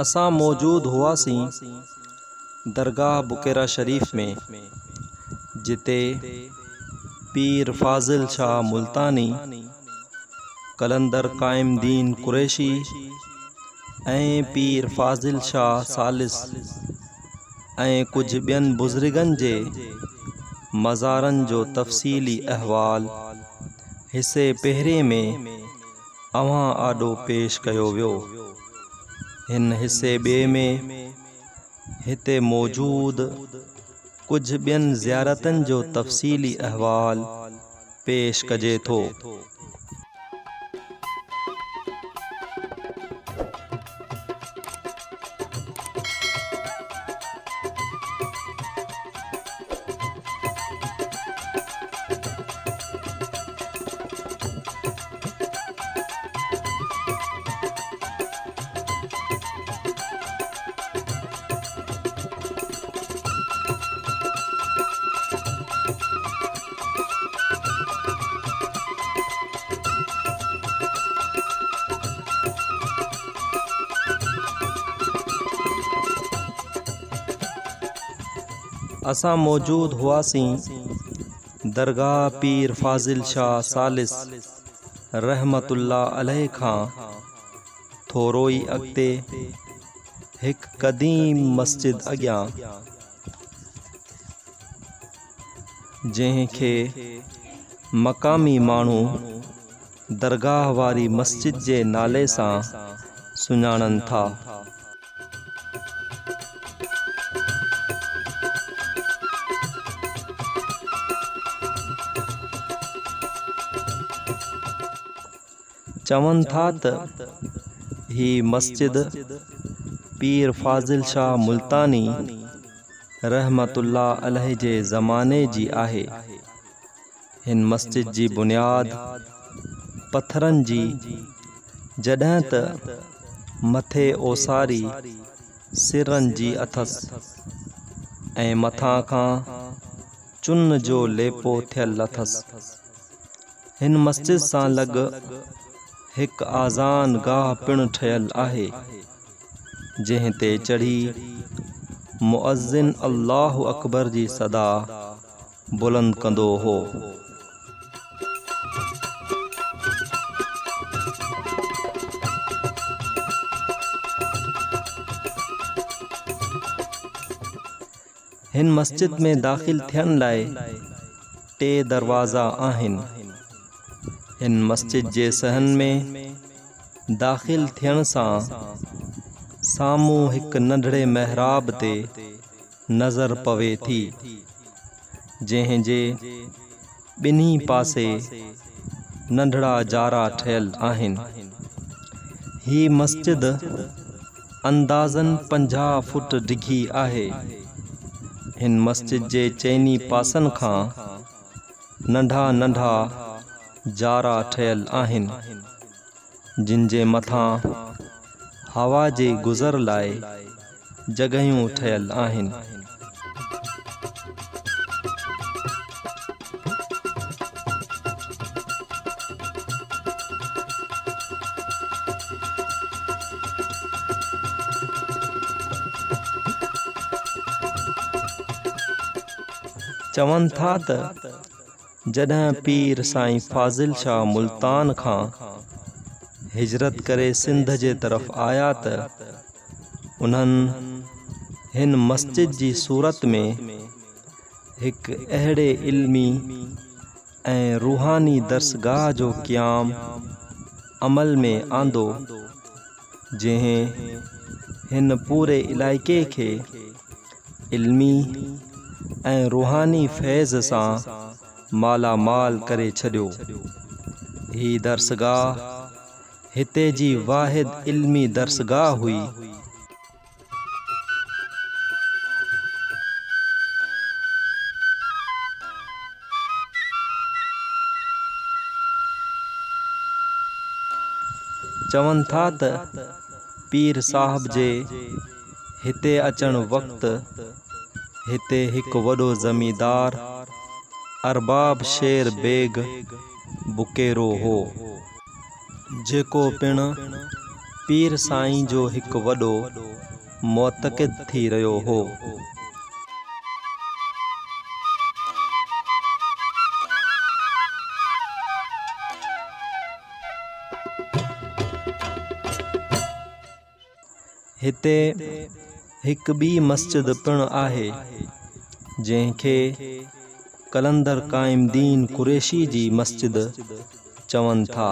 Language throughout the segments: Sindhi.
اسان موجود هئاسين درگاهه بڪيرا شريف ۾، جتي پير فاضل شاهه ملتاني، قلندر قائم دين قريشي ۽ پير فاضل شاهه ثالث ۽ ڪجهه ٻين بزرگن جي مزارن جو تفصيلي احوال حصي پهرين ۾ اوهان آڏو پيش ڪيو ويو. هن حصي ٻئي ۾ هتي موجود ڪجهه ٻين زيارتن جو تفصيلي احوال پيش ڪجي ٿو. اسان موجود هئاسين درگاهه پير فاضل شاهه ثالث رحمة الله عليه کان ٿورو ئي اڳتي هڪ قديم مسجد اڳيان، جنهن کي مقامي ماڻهو درگاهه واري مسجد جي نالي سان سڃاڻن ٿا. چون ٿا ته هي مسجد پير فاضل شاهه ملتاني رحمة الله عليه جي زماني جي آهي. هن مسجد جي بنياد پٿرن جي جڏهن ته مٿي اوساري سرن جي اٿس ۽ مٿان کان چن جو ليپو ٿيل اٿس. هن مسجد سان لڳ هڪ آذان گاهه پڻ ٺهيل آهي، جنهن تي چڙهي مؤذن الله اڪبر جي صدا بلند ڪندو هو. هن مسجد ۾ داخل ٿيڻ لاء ٽي دروازا آهن. هن مسجد جي صحن ۾ داخل ٿيڻ سان سامهون هڪ ننڍڙي محراب تي نظر پوي ٿي، جنهن جي ٻنهي پاسي ننڍڙا جارا ٺهيل آهن. هي مسجد اندازاً 50 فوٽ ڊگهي آهي. هن مسجد جي چئني پاسن کان ننڍا ننڍا جارا ٺهيل آهن. جن جي مٿان هوا جي گذر لاء جڳهيون ٺهيل آهن. چون ٿا ته جڏهن پير سائين فاضل شاهه ملتان کان هجرت ڪري سنڌ جي طرف آيا ته انهن هن مسجد جي صورت ۾ هڪ اهڙي علمي ۽ روحاني درسگاهه جو قيام عمل ۾ آندو، جنهن هن پوري علائقي کي علمي ۽ روحاني فيض سان مالا مال ڪري ڇڏيو. هي درسگاهه هتي جي واحد علمي درسگاهه هئي. چون ٿا ته پير صاحب جي هتي اچڻ وقت هتي هڪ وڏو زميندار ارباب شير بيگ بڪيرو هو. جيڪو پڻ پير سائين جو هڪ وڏو معتقد ٿي رهيو هو. هتي هڪ ٻي مسجد پڻ آهي، جنهن کي قلندر قائم الدين قريشي جي مسجد چون ٿا.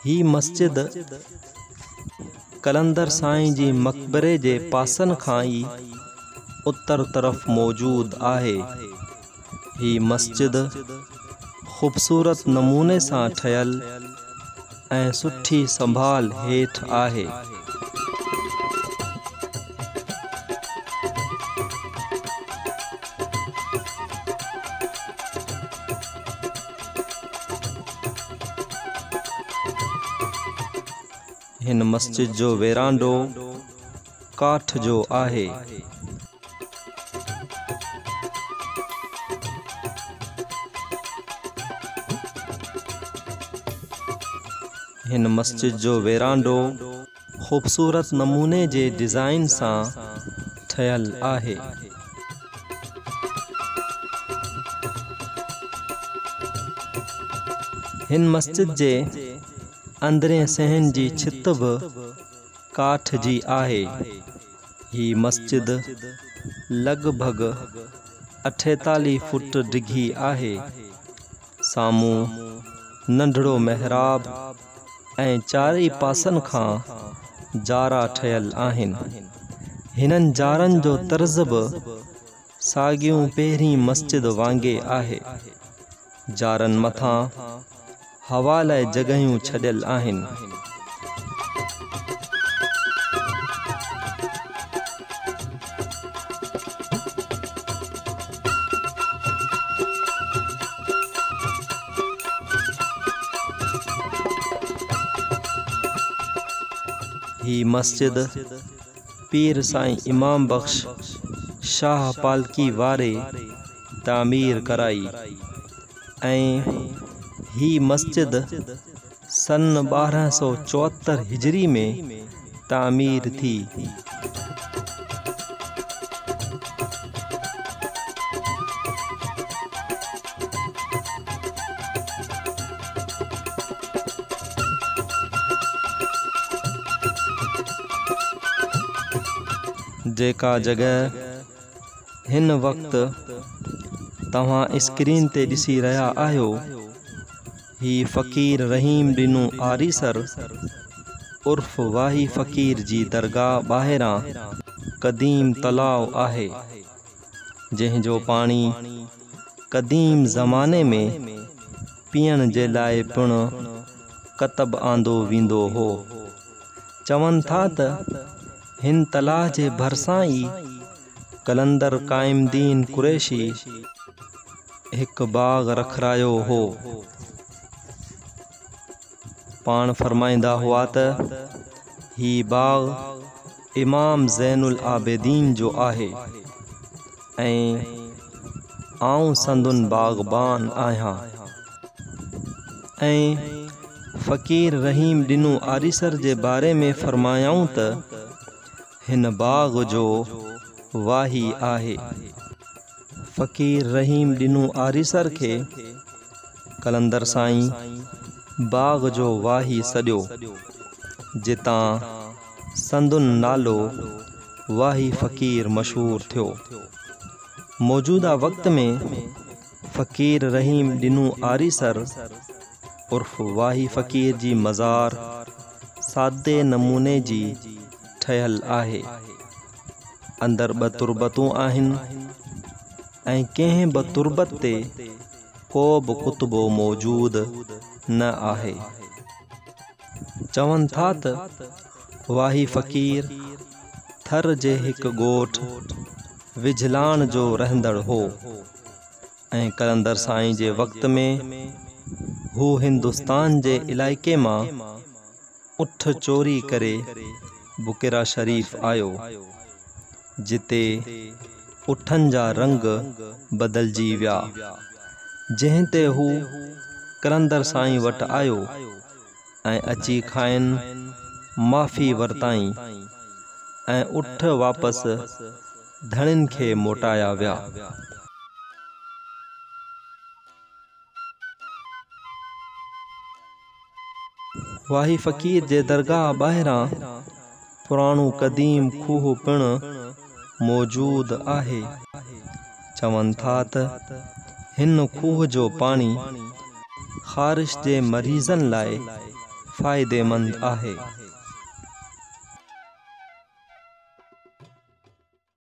هي مسجد قلندر سائين جي مقبري جي پاسن کان ئي اتر طرف موجود آهي. هي مسجد خوبصورت نموني سان ٺهيل ۽ سٺي سنڀال هيٺ آهي. هن مسجد جو ويرانڊو ڪاٺ جو آهي. هن مسجد جو ويرانڊو خوبصورت نموني جي ڊزائين سان ٺهيل آهي. هن مسجد جي اندرين صحن جي ڇت به ڪاٺ جي آهي. هي مسجد لڳ ڀڳ 48 فوٽ ڊگهي آهي. سامهون ننڍڙو محراب ۽ چارئي پاسن کان جارا ٺهيل آهن. هنن جارن جو طرز به ساڳيون پهرين مسجد وانگي آهي. جارن مٿان هوا لاء جڳهيون ڇڏيل آهن. هي مسجد پير سائين امام بخش شاهه پالڪي واري تعمير ڪرائي ۽ هي مسجد سن 1274 هجري ۾ تعمير ٿي. جيڪا جڳهه هن وقت توهان اسڪرين تي ڏسي رهيا آهيو، هي فقير رحيم ڏنو آريسر عرف واهي فقير جي درگاهه ٻاهران قديم تلاء آهي، جنهن جو پاڻي قديم زماني ۾ پيئڻ جي لاء پڻ ڪتب آندو ويندو هو. چون ٿا ته هن تلاء جي ڀرسان ئي قلندر قائم الدين قريشي هڪ باغ رکرايو هو. پاڻ فرمائيندا هئا ته هي باغ امام زين العابدين جو آهي ۽ آئون سندن باغبان آهيان. ۽ فقير رحيم ڏنو آريسر جي باري ۾ فرمايائون ته هن باغ جو واهي آهي. فقير رحيم ڏنو آريسر کي قلندر سائين باغ جو واهي سڏيو، جتان سندن نالو واهي فقير مشهور ٿيو. موجوده وقت ۾ فقير رحيم ڏنو آريسر عرف واهي فقير جي مزار سادي نموني جي ٺهيل آهي. اندر ٻه تربتون آهن ۽ ڪنهن به تربت تي ڪو به ڪتبو موجود نه آهي. چون ٿا ته واهي فقير ٿر جي هڪ ڳوٺ وجهلاڻ جو رهندڙ هو ۽ قلندر سائين جي وقت ۾ هو هندستان جي علائقي مان اٺ چوري ڪري بڪيرا شريف آيو، جتي اٺن جا رنگ بدلجي ويا، جنهن تي هو قلندر سائين وٽ آيو ۽ اچي کانئن معافي ورتائين ۽ اٺ واپس ڌڻين کي موٽايا ويا. واهي فقير جي درگاهه ٻاهران پراڻو قديم کوهه پڻ موجود آهي. چون ٿا ته هن کوهه جو پاڻي خارش جي مريضن لاء فائديمند آهي.